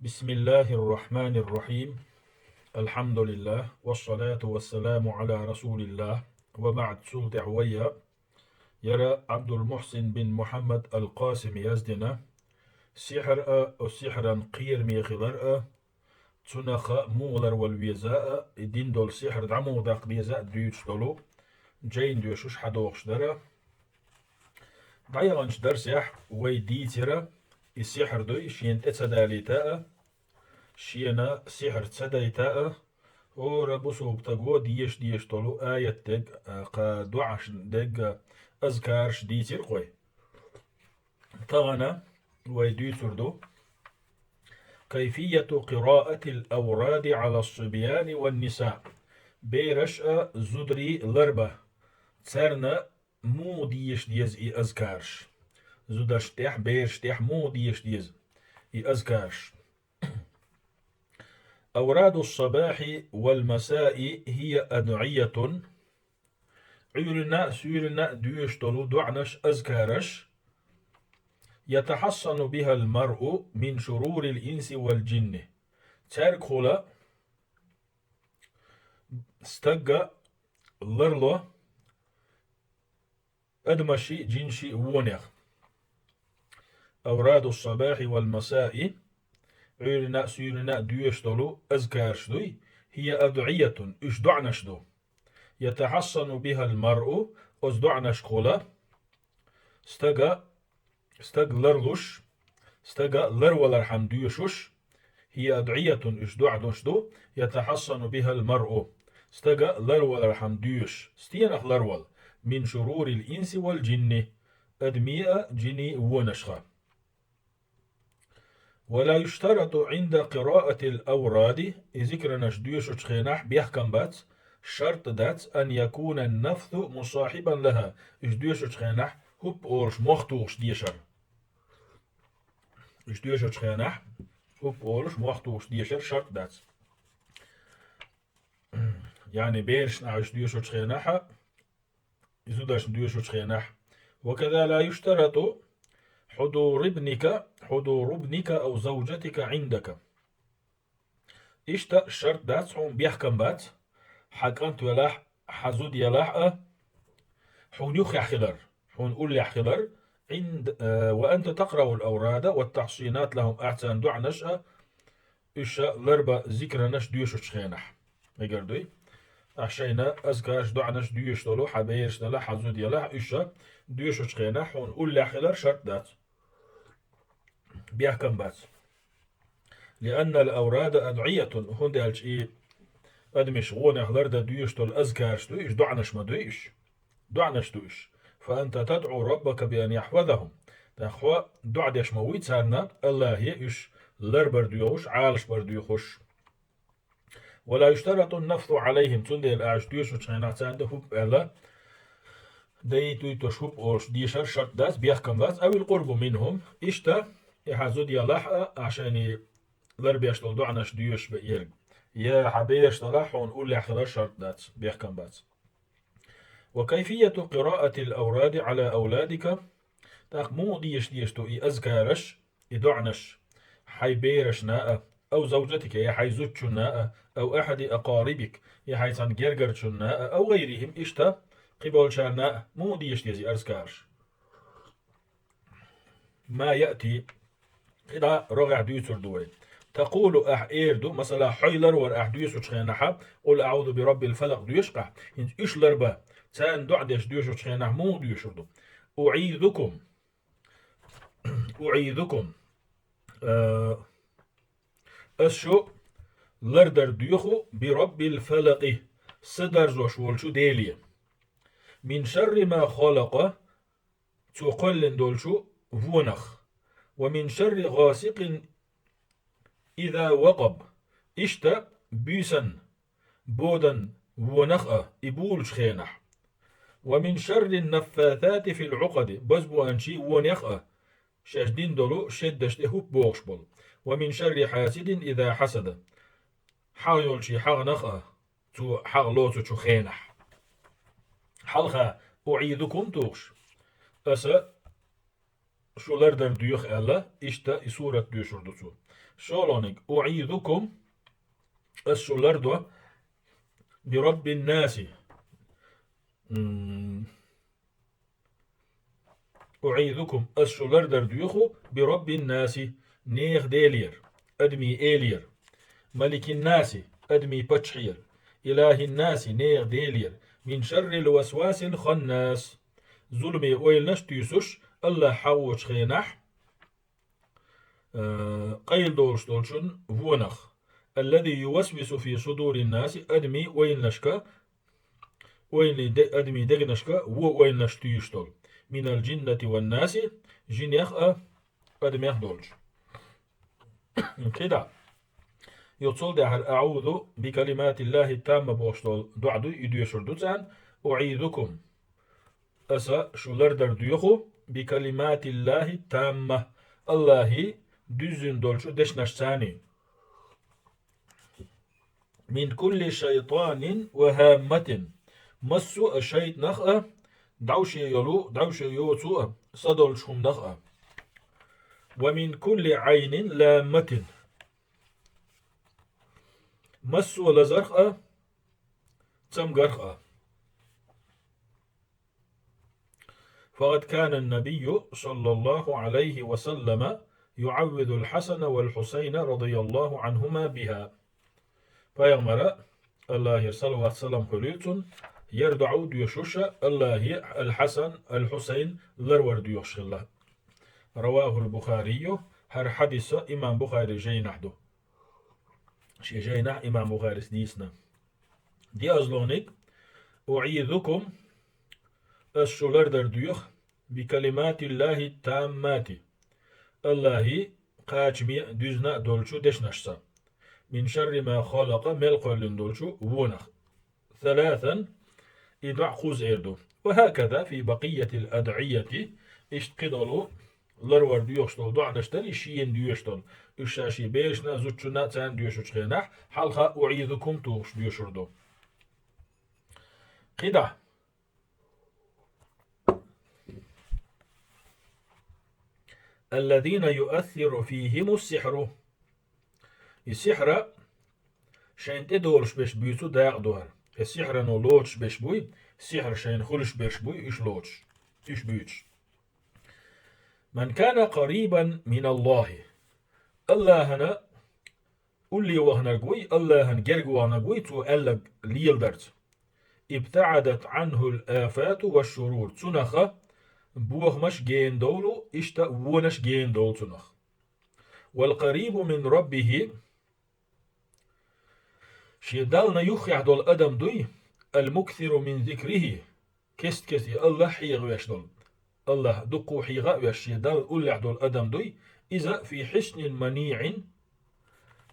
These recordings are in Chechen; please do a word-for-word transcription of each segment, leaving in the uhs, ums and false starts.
بسم الله الرحمن الرحيم. الحمد لله والصلاة والسلام على رسول الله. وبعد, цул тӀехьа вай яра Ӏабдул-Мухьсин бин Мухьаммад ал-Къасим яздина «Сихьр а, сихьран кхераме хилар а, цунах мугӀалар вала веза а, и дина долу сихьр дӀа мугӀа даккха деза а» дуьйцуш долу жайна доьшуш хьадохуш дара. ДӀаяханчу дарсехь вай дийцира, и сихьр дуй шена тӀе ца далийта а, шена сихьр ца дайта а, хӀора бусулба стага дезаш-дезаш долу аят дерг а, кхаа доӀаш дерг а, азкарш дийцира-кх вай. Тахана вай дуьйцур ду كيفية قراءة الأوراد على الصبيان والنساء. Бераш а, зударий ларба. Царна муха дезаш деза и азкарш? Зударшна тӀехь, берашна тӀехь муха дезаш деза и азкарш? أوراد الصباح والمساء هي أدعية. Ӏуьйранна а, суьйранна а доьшуш долу доӀанаш, азкараш, يتحصن بها المرء من شرور الإنس والجن. Цаьргахула стаг ларло адамаший, жинаший вонех. أوراد الصباح والمساء, Ӏуьйранна а, суьйранна а доьшуш долу азкарш дуй, هي أدعية, уьш доӀанаш ду. يتحصن بها المرء, оцу доӀанашкахула стага, стаг ларлуш, стага ларвалархьама доьшуш, هي أدعية, уьш доӀанаш ду, يتحصن بها المرء, стага ларвалархьама доьшуш. Стенах ларвала? من شرور الإنس والجن, адамийн а, жинийн а вонашха. ولا يشترط عند قراءة الأوراد, и зикранаш доьшучу хенахь бехкам бац, шарт дац, أن يكون النفث مصاحبا لها, уьш доьшучу хенахь хӀуп олуш мох тухуш дешар. Уьш доьшучу хенахь хӀуп олуш мох тухуш дешар шарт дац. Яъни берашна уьш доьшучу хенахь а, и зударшна доьшучу хенахь. وكذا لا يشترط حضور ابنك، حضور ابنك أو زوجتك عندك. Иштта шарт дац, хьуна бехкам бац, хьан кӀант велахь, хьан зуда елахь а, хьуна юххехь хилар, хьуна уллехь хилар, عند, э, وأنت تقرأ الأوراد والتحصينات لهم, ахь царна доӀанаш а, уьш ларба зикранаш доьшучу хенахь. Мегар дуй? Ахь шайна азкарш, доӀанаш доьшуш долу хьан бераш делахь, хьан зуда елахь, уьш доьшучу хенахь хьуна уллехь хилар шарт дац. Бехкам бац. لأن الأوراد أدعية, хӀунда аьлча и адамаш вонех лардан доьшуш долу азкарш дуй, уьш доӀанаш ма дуй уьш. ДоӀанаш ду уьш. فأنت تدعو ربك بأن يحفظهم. ТӀаккха хьо доӀа деш ма вуй царна, АллахӀе уьш ларбар доьхуш, Ӏалашбар доьхуш. ولا يشترط النفث عليهم, цундела ахь уьш доьшучу хенахь царна хӀуп аьлла, дайта дуьйтуш хӀуп олуш дешар шарт дац, бехкам бац, أو القرب منهم, иштта, и хьан зуда елахь а, ахь шайна ларбеш долу доӀанаш доьшуш бе ерг. Я хьан бераш делахь хьуна уллехь хилар шарт дац, бехкам бац. وكيفية قراءة الأوراد على أولادك, тӀаккха муха деша дезаш ду и азкараш, и доӀанаш, хьайн берашна а, أو زوجتك, я хьайн зудчунна а, أو أحد أقاربك, я хьайн цхьана гергарчунна а, أو غيرهم, иштта кхиболчарна а муха деша деза и азкараш? ما يأتي, кхидӀа рогӀехь дуьйцур ду вай. تقول, ахь эр ду, масала, хьо ларвар ахь доьшучу хенахь, قل أعوذ برب الفلق доьшуш ахь, хӀинца уьш ларба, царна доӀа деш доьшучу хенахь муха доьшур ду? أعيذكم, أعيذكم, э, ас шу лардар доьху برب الفلق, са даржош волчу Деле. من شر ما خلق, цо кхоьллина долчу вонах. ومن شر غاسق إذا وقب, иштта буьйсан бодан вонах а, и булучу хенахь. ومن شر النفاثات في العقد, базбуанчий вонех а, шаьш дина долу шеддаш тӀе хӀуп бохуш болу. ومن شر حاسد إذا حسد, хьагӀ йолчий хьагӀнах а, цо хьагӀ лоцучу хенахь. Хьалха أعيذكم тухуш, аса шу лардар доьху аьлла, иштта и сурат доьшур ду цо. ШолгӀаниг, أعيذكم, ас шу лардо, برب الناس. М, أعيذكم, ас шу лардар доьху, برب الناس, нехан Делера, адамий Элера, ملك الناس, адамий паччахьера, إله الناس, нехан Делера, من شر الوسواس الخناس, зуламе ойланаш туьйсуш, АллахӀ хьагӀочу хенахь, э, къайладолуш долчун вонах. الذي يوسوس في صدور الناس, адамий ойланашка, ойланийн де-, адамий дегнашка вон ойланаш туьйсуш долу. من الجنة والناس, жинех а, адамех долчу. КхидӀа. Юха цул тӀаьхьара أعوذ بكلمات الله التامة бохуш долу доӀа дуй, и доьшур ду царна, أعيذكم. Аса шу лардар доьху, بكلمات الله التامة, АллахӀан дуьззина долчу дешнашца. من كل شيطان وهامة. Массо а шайтӀанах а, дӀовше йолу, дӀовше йоцу а, са долчу хӀуманах а. ومن كل عين لامة. Массо а лазарх а, цамгарх а. فقد كان النبي صلى الله عليه وسلم يعوذ الحسن والحسين رضي الله عنهما بها. Пайхамара, АллахӀера салават-салам хуьлийла цунна, ер доӀа доьшуш а, АллахӀе Ал-Хьасан, Ал-Хьусайн ларвар доьхуш хилла. رواه البخاري, хӀара хьадис имам Бухари жайнахь ду. Шен жайнахь имам Бухарис дийцина. ДиъазлонигӀ, أعيذكم, ас шу лардар доьху, بكلمات الله التامات, АллахӀан кхачаме а, дуьзна а долчу дешнашца, من شر ما خلق, мел кхоьллина долчу вонах. ثلاثا, и доӀа кхузза эр ду. وهكذا في بقية الأدعية, иштта кхидолу ларвар доьхуш долу доӀанаш дара и шена доьшуш долу. Уьш ша шен берашна а, зудчунна а, царна доьшучу хенахь, хьалха أعيذكم тухуш доьшур ду. КхидӀа. الذين يؤثر فيهم السحر. И сихьра шайна тӀедолуш берш буьйцу дакъа духьара. И сихьрано лоцуш берш буй, сихьра шайна хуьлуш берш буй, уьш лоцуш, уьш буьйцуш. من كان قريبا من الله. АллахӀана улле ваханарг вуй, АллахӀана герга ваханарг вуй, цо аьлларг леладарца. ابتعدت عنه الآفات والشرور. Цунах бохамаш гена довлу, иштта вонаш гена довлу цунах. والقريب من ربه. Шен Дална юххехь долу адам дуй, المكثر من ذكره, кест-кесте АллахӀ хьехавеш долу. АллахӀ дуккха а хьеха а веш, шен Далла уллехь долу адам дуй, иза في حصن منيع,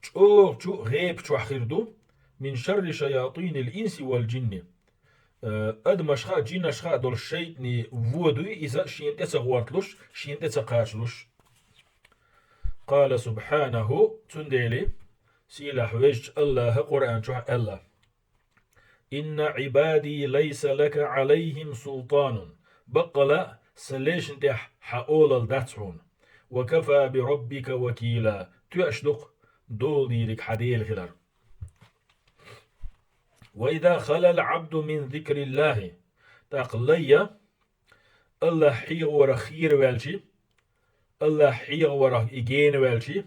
чӀогӀачу гӀепа чохь хир ду, من شر شياطين الإنس والجن. Э, адамашха а, жинашха а долу шайтӀанийн вон дуй, иза шена тӀе ца гӀорталуш, шена тӀе ца кхачалуш. قال سبحانه, цундела сийлахь везачу АллахӀа Къуръан чохь аьлла: إن عبادي ليس لك عليهم سلطان. Баккъала а сан лешна тӀехь хьан олалла дац хьуна. وكفى بربك وكيلا. Тоьаш ду-кх дола дийриг хьан Дела хилар. وإذا خلا العبد من ذكر الله. ТӀаккха лай а АллахӀ хьехаварах хераваьлчи, АллахӀ хьехаварах и генаваьлчи,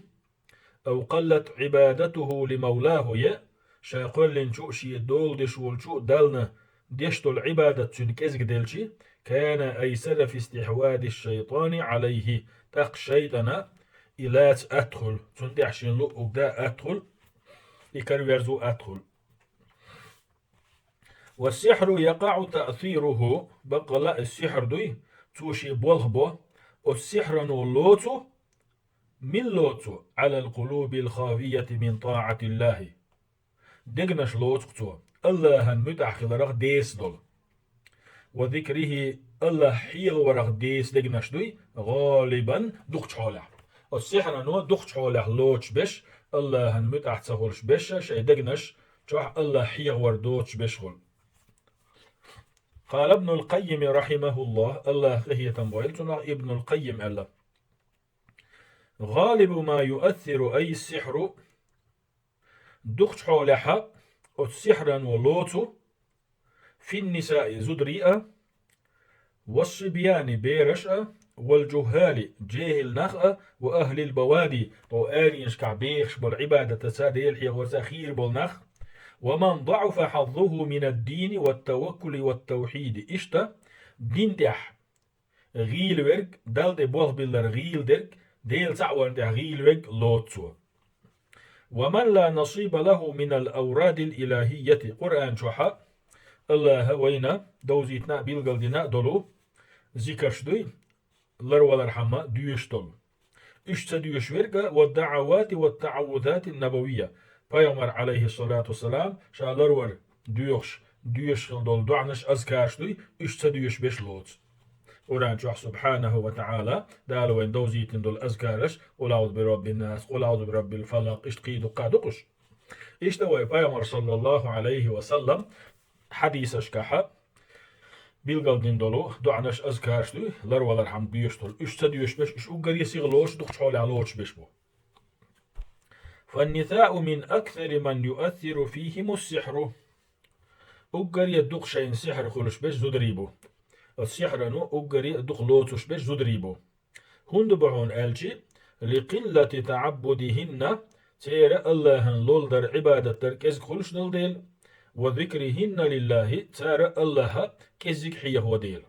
أو قلت عبادته لمولاه, я ша кхоьллинчу а, шен дола деш волчу а Дална деш долу Ӏибадат цуьнан кӀезга делчи, كان أيسر في استحواذ الشيطان عليه, тӀаккха шайтӀана и лаца атта хуьлу, цунна тӀехь шен луъург дан атта хуьлу, и караверзо атта хуьлу. والسحر يقع تأثيره, баккъала а сихьр дуй, цо шен болх бо, оцу сихьрано лоцу, мила лоцу, على القلوب الخاوية من طاعة الله. Дегнаш лоцу-кх цо, АллахӀан муьтӀахь хиларах деса долу. وذكره, АллахӀ хьехаварах деса дегнаш дуй, غالبا, дукхачу хьолехь. Оцу сихьрано дукхачу хьолехь лоцуш берш, АллахӀан муьтӀахь ца хуьлуш берш а шайн дегнаш чохь АллахӀ хьехавар доцуш берш хуьлу. قال ابن القيم رحمه الله, АллахӀа къинхетам бойла цунах, Ибнул Къаййим аьлла: غالب ما يؤثر أي السحر, дукхачу хьолехьа оцу сихьрано лоцу, في النساء, зударий а, والصبيان, бераш а, والجهال, жехӀил нах а, وأهل البوادي, тхо аренашкахь бехаш болу, Ӏибадатаца, Дела хьехорца хийра болу нах, ومن ضعف حظه من الدين والتوكل والتوحيد. Иштта дин тӀехь гӀийла верг, Далла тӀе болх биллар гӀийла дерг, Дела цхьаъ варна тӀехь гӀийла верг лоцу цо. ومن لا نصيب له من الأوراد الإلهية, Къуръан чохьа Аллаха вайна довзийтина а, билгалдина а долу зикарш дуй, ларвалархьама доьшуш долу. Уьш ца доьшуш верг а, والدعوات والتعوذات النبوية, пайхамар, алейхиссалату вассалам, ша ларвар доьхуш, доьшуш хила долу доӀанаш, азкарш дуй, уьш ца доьшуш берш лоцу. Къуръан чохь, субхьанаху ва таӀала, Дала вайна довзийтина долу азкараш, قل أعوذ برب الناس, قل أعوذ برب الفلق, иштта кхин дуккха а ду-кх уьш. Иштта вай пайхамар, саллаллаху Ӏалайхи ва саллам, хьадисашкахьа билгалдина долу доӀанаш, азкарш дуй, ларвалархьама доьшуш долу. Уьш ца доьшуш берш, уьш уггаре сиха лоцуш, дукхачу хьолехь лоцуш берш бу. فالنساء من أكثر من يؤثر فيهم السحر. Уггаре дукха шайна сихьр хуьлуш берш зударий бу. Оцу сихьрано уггаре дукха лоцуш берш зударий бу. ХӀунда бу хьуна аьлчи, لقلة تعبدهن, церан Аллахьан лолла дар, Ӏибадат дар кӀезиг хуьлуш долу дела, وذكرهن لله, цара Аллахьа кӀеззиг хьехо дела.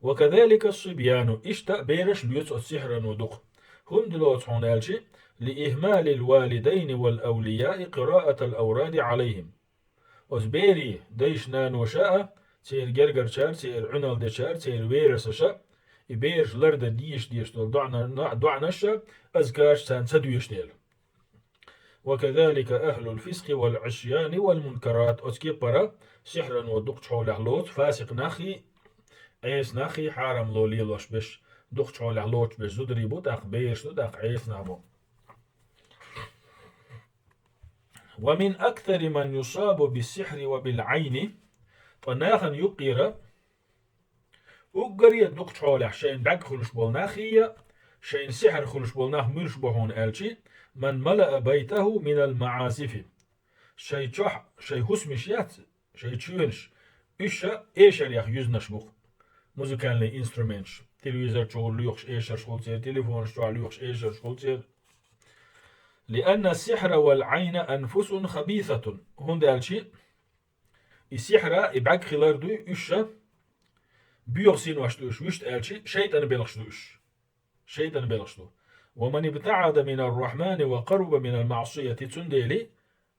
وكذلك الصبيان, иштта бераш лоьцу оцу сихьрано дукха. ХӀунда лоцу хьуна аьлчи, لإهمال الوالدين والأولياء قراءة الأوراد عليهم. Оцу берийн дайша-наноша а, церан гергарчара, церан Ӏуьналла дечара, церан верасаша а, и бераш лардан дезаш долу доӀана-, доӀанаш а, азкарш а царна ца доьшуш дела. وكذلك أهل الفسق والعصيان والمنكرات. Оцу кепара сихьрано дукхачу хьолехь лоцу фасикъ наххий, Ӏеса наххий, хьарам ло лелош берш, дукхачу хьолехь лоцуш берш зударий бу, тӀаккха бераш ду, тӀаккха Ӏеса нах бу. ومن أكثر من يصاب بالسحر وبالعين. Ткъа нахана юккъера уггаре дукхачу хьолехь шайна бӀаьрг хуьлуш болу наххий а, шайна сихьр хуьлуш болу нах муьлш бу хьуна аьлчи, من ملأ بيته من المعازف. Шайн чохь, шайн хӀусамаш яц, шайн чоьнаш, уьш а эшарех юьзанаш бу-кх. Музыкальный инструменташ, телевизор чу лоьхуш эшарш хуьлу церан, телефонаш чохь лоьхуш эшарш хуьлу церан. لأن السحر والعين أنفس خبيثة. ХӀунда аьлчи и сихьр а, и бӀаьрг хилар дуй, уьш а боьха синош ду уьш, вуьшта аьлчи, шайтӀан белхаш ду уьш. ШайтӀан белхаш ду. ومن ابتعد من الرحمن وقرب من المعصية. Цундела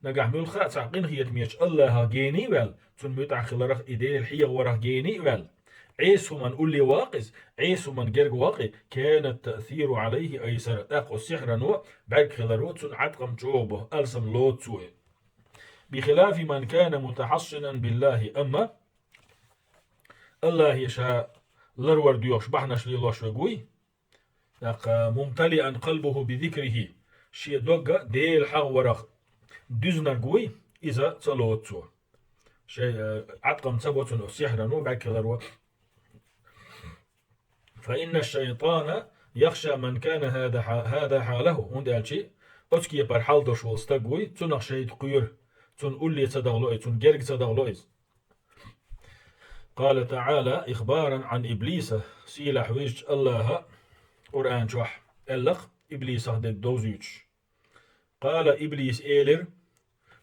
нагахь муьлхха а цхьа къинхетамечу Аллахьах гений а ваьлла, цунна муьтӀахь хиларх, и Дела хьехаварх гений а ваьлла, Ӏеса хӀуманна улле ваккха иза, Ӏеса хӀуманна герга ваккха, كان التأثير عليه أيسر. ТӀаккха оцу сихьрано бӀаьрг хиларо цунна Ӏаткъам чӀогӀа бу, алсам лоцу цо и. بخلاف من كان متحصنا بالله. Амма Аллахье ша ларвар доьхуш, бахьанаш лелош верг вуй, тӀаккха ممتلئا قلبه بذكره, шен дог а Дела хьахаварах дуьзинарг вуй, иза ца лоцу цо. Шайн, э, Ӏаткъам ца бо цунна оцу сихьрано, бӀаьрг хиларо. فإن الشيطان يخشى من كان هذا ح-، هذا حاله. ХӀунда аьлчи оцу кепара хьал долуш волу стаг вуй, цунах шайтӀа кхоьру, цунна улле ца дахало иза, цунна герга ца дахало иза. قال تعالى إخبارا عن إبليس. Сийлахь везачу Аллахьа Къуръан чохь аьлла-кх Иблисах дерг довзуьйтуш. قال, Иблис элира: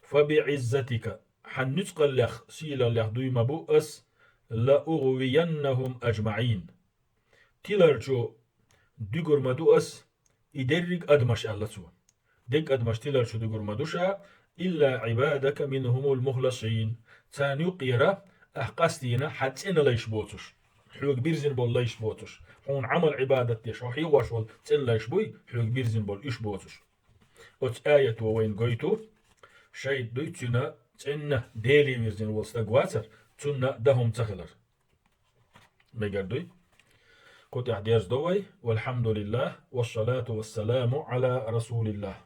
فبعزتك, хьан нуьцкъаллех, сийлаллех дуй ма бу ас, لأغوينهم أجمعين. Тиларчу дуьгур ма ду ас и дерриг а адамаш, аьлла цо. Дерриг а адамаш тиларчу дуьгур ма ду ша, إلا عبادك منهم المخلصين. Царна юккъера ахь къастийна хьан цӀена лайш боцуш, хьоьга бирзина болу лайш боцуш, хьуна Ӏамал-Ӏибадат деш, хьо хьехош волу цӀена лайш буй, хьоьга бирзина болу уьш боцуш. Оцу аято вайна гойту, шайтӀа дуй цуьнан цӀенна Деле вирзина волу стаг вацар, цунна дан хӀума ца хилар. Мегар дуй? Кху тӀехь дерзадо вай. والحمد لله والصلاة والسلام على رسول الله.